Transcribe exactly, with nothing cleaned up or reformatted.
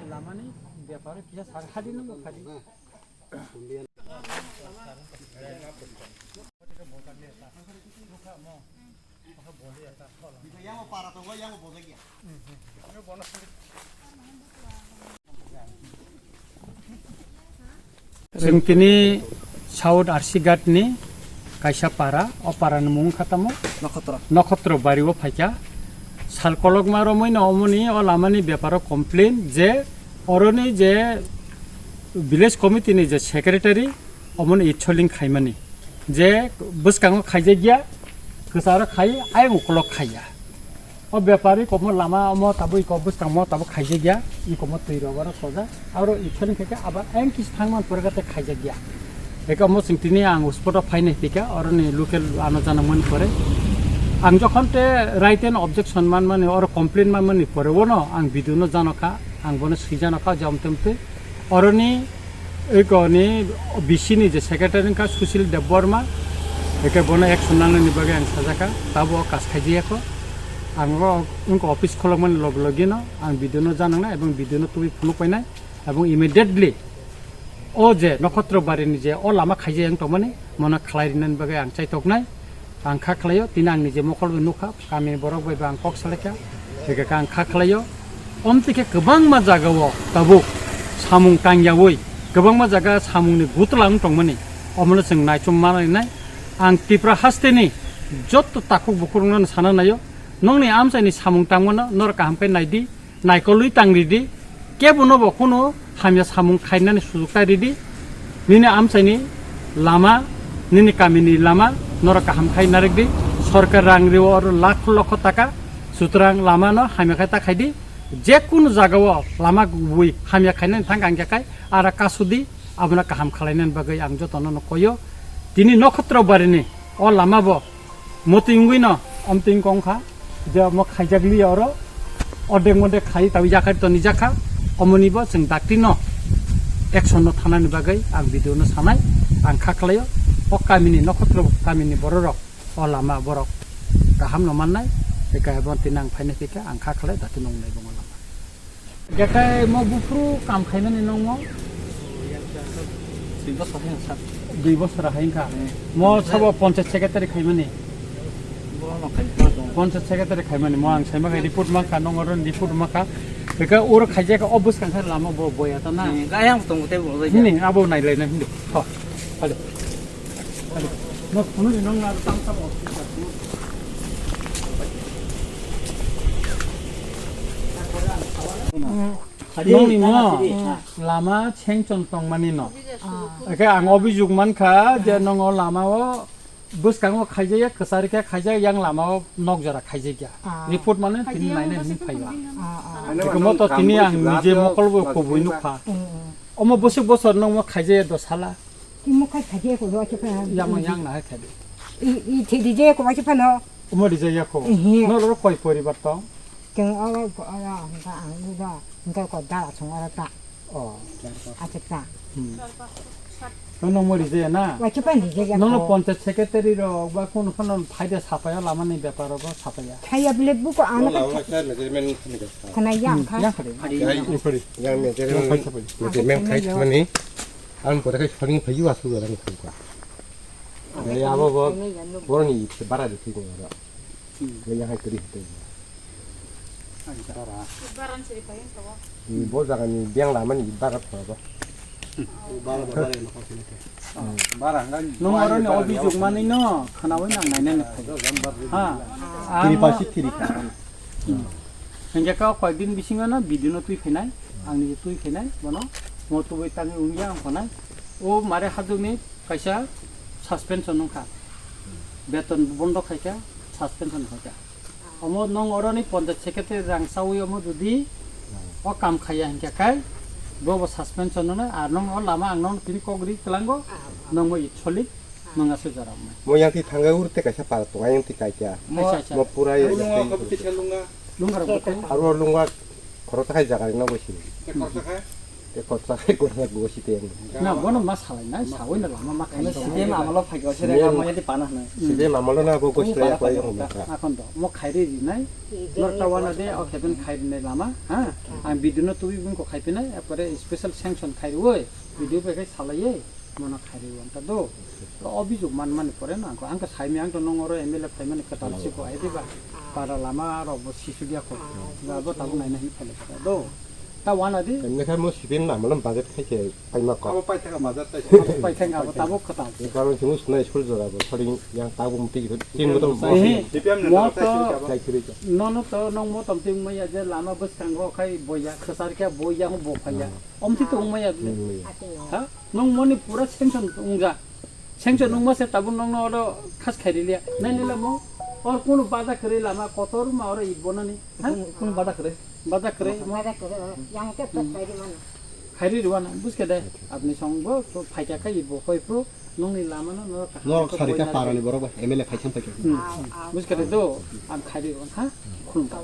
Lamani beparo kisa sar hadi nang phadi. Chwng tini South Arsighat ni kaisa para, o para ni mung kha tamo? Nokhotro. Nokhotro bari o phaikha. Sal kolokma romwi no omoni o lama ni beparo complain je oroni je village committee ni je secretary, omono itholing khaimani je bwskango khaijakya, kwcharo khai, ayang ukolok khaiya. O bepari komo lama omo tabuk iko bwskango tabuk khaijakya, ikomo twi rok oro koja, aro itholing khaikhe abo ayang kis thangman pore khe khaijakya. Eko omo chwng tini ang spot o phainai pika, oroni local ano jana mani pore. Ang jokhon te written objection manmani, oro complaint manmani pore, ono ang video no jano kha, ang bono swijano kha, jom tem twi. Oroni eko ni B C ni je secretary wngkha Sushil Debbarma, eke bono action nangnani bagwi ang sajaka, tabo o kas khaijaya kho. Ang o wngkha office kholokmani log logino ang video no janangnai ebong video no tubui phunuk painai ebong immediately o je Nokhotro barini je o lama khaijaya wng tongmani mono khlai rinani bagwi ang chaitoknai. Ang kha khlaio, tini ang nije mokol bai nukha, kamini borok bai bo ang kok salaikha, hwnkhe ang kha khlaio. Omtwi khe kwbangma jagao tabuk samung tangyaui, kwbangma jaga samungni gutla wng tongmani, omono chwng naichom manai nai. Ang Tripura hasteni jotto takhuk bukhuk rokno sana naio, nokni amchaini samung tangmano norok kaham khe naidi. Naikolwi tang ridi, kebono bo kunu hamya samung khainani sujuk ta ridi. Nini amchaini lama, nini kamini lama norok kaham khai narwk di. Sorkar rang rio oro lakh lokho taka, sutrang lama no hamya khai ta khai di. Je kunu jaga o lama kubui hamya khainani thang ang khe khai ara kasudi, abono kaham khalainani bagwi ang jotono no koyo. Tini Nokhotro barini o lama bo Motwi wngwi no omtwi wngkha, je omo khaijak liya oro, ordek modek khai tawi yakhai toni jakha, omoni bo chwng dakti no action no thanani bagwi ang video no sanai, ang kha khlaio, o kamini Nokhotro kamini bororok, o lama borok kaham no mannai, tei kaibo tini ang phainai phikha, ang kha khlai dakti no wngnai bo o lama. Jekai mo buphuru kam khaimani nongmo? Dui bosor hai wngkha. Dui bosor hai wngkha. Hmm. Mo sabo panchayat secretary khaimani? Bono khaimani. Panchayat secretary khaimani. Mo ang saima khai report mankha, nong oro report mankha. Beka oro khaijak o bwskang khe lama bo boya ta na. Hmm, ayang tongo tei bo. Hini abo nai lai na hindi. Ho. Hadi. Hadi. No phunui nong na tam tam office. Hmm. Nongni mo lama chengchon tongmani no. Ah. Eke ang obijog mankha je nongo lama o bwskango khaijaya, kwchari khe khaijaya, yang lama o nok jora khaijakya. Ah. Report mane tini nainai hinwi phaiba. Ah, ah. Eke mo to tini ang nije mokol bo kubui nukha. Mm, mm. Omo bwswk bosor nongmo khaijaya do sala. Tini mo khai khaijaya ko wa khe phai. Yang yang na hai khai. I, i thidi je ko wa khe phai no. Omo rijaya kho. Ehe. Norok koi poribar tong? Tong oro, oro, hingka ang uda, hingka ko dara song oro ta. Oh. Acha ta. Hmm. Nono mo rijaya na? Wa khe phai rijaya kho. Nono panchayat secretary rok ba kono kono phaida sapaya lama ni bepar rok sapaya. Thaya bile buko ano. Lama sa measurement khani kha. Khana yang kha. Yang khari. Yang khari. Yang measurement. Yang khari sapaya. Measurement khai khani. Ang pore khai phani phayu asu garang khai kha. Abo bo boroni bara de thik oro. Gaya hai kri hite. Bara. Bara ni seri payin sabo. Ni bo jaga ni biang lama ni bara thwa ba. Bara bara ni ko sini te. Bara hanga ni. Nung oro ni obi juk mani no khana wai nang nai nai. Ha. Kiri pasi kiri ka. Hingke ka koi din bisingo no video no twi khainai. Ang ni twi khainai bono. Mo tubui tangi ungya ang khonai. O mare hajuni kaisa suspension wngkha, beton bondo khaikha, suspension khaikha. Omo nong oroni panchayat secretary rang chawi omo jodi o kam khaiya hinkhe kai Bo bo suspension no na, ar nong o lama ang nong tini kok ri kelango, nong mo i cholik, nong ase jaram na. Mo yang ti thangga ur te kaisa para tonga yang ti kaikya. Acha, acha. Mo pura ya. Abo nunga yang khop ti kisa lunga. Lunga rok bote. Aro lunga khoro takai jaga ri na bosi. Te khor takai? Te khor takai khor takai bosi te yang. Na, bono ma salai na, sawi na lama ma khai. Sidi ma amalo phai ko sere. Mo yang ti pana na. Sidi ma amalo na bo gosi ya koi. Akon do, mo khai ri ri nai. Nor ta wana de, o keben khai ri nai lama, ha? Ang video no tubi bun ko khai pinai, apore special sanction khai ri woi. Video bai khai salai ye. Mano khairi wanta do. To obijok man mani pore no angko angko saimi ang to nong oro M L A phaimani kwtal si ko ai diba. Para lama aro bo sisu dia ko. Ba bo tabuk naina hin phale kha do. Ta wana di. Kemne kha mo sibin na malam budget khai khe paima ko. Abo paithaka budget tai. Paithaka abo tabuk kwtal si. Karon simu sunai school jora bo thori yang tabuk muti tin bodol mo. Ehe. C P M ne mo to tai sirika ba. Chai khiri cha. Nono to nong mo tom ting maya je lama bwskango khai boya khasar kya boya ho bo phaya. Omthi to maya. Hmm. Ha? Nung moni pura sanction wngja. Sanction wngma se tabuk nung no oro khas khairi liya. Nai nila mo or kunu bada kwrwi lama kotor ma oro ibonani. Ha? Kunu, kunu bada kwrwi? Bada kwrwi mo. Bada kwrwi, yang ke pet khairi mano. Khairi rwana, buske de. Apni song bo, to phaikha kha ibo hoi pro, nung ni lama no, no, Norok sari kha para ni borok ba, M L A phai sam phai kha. Hmm. Buske de do, ang khairi rwan ha, khulum ka.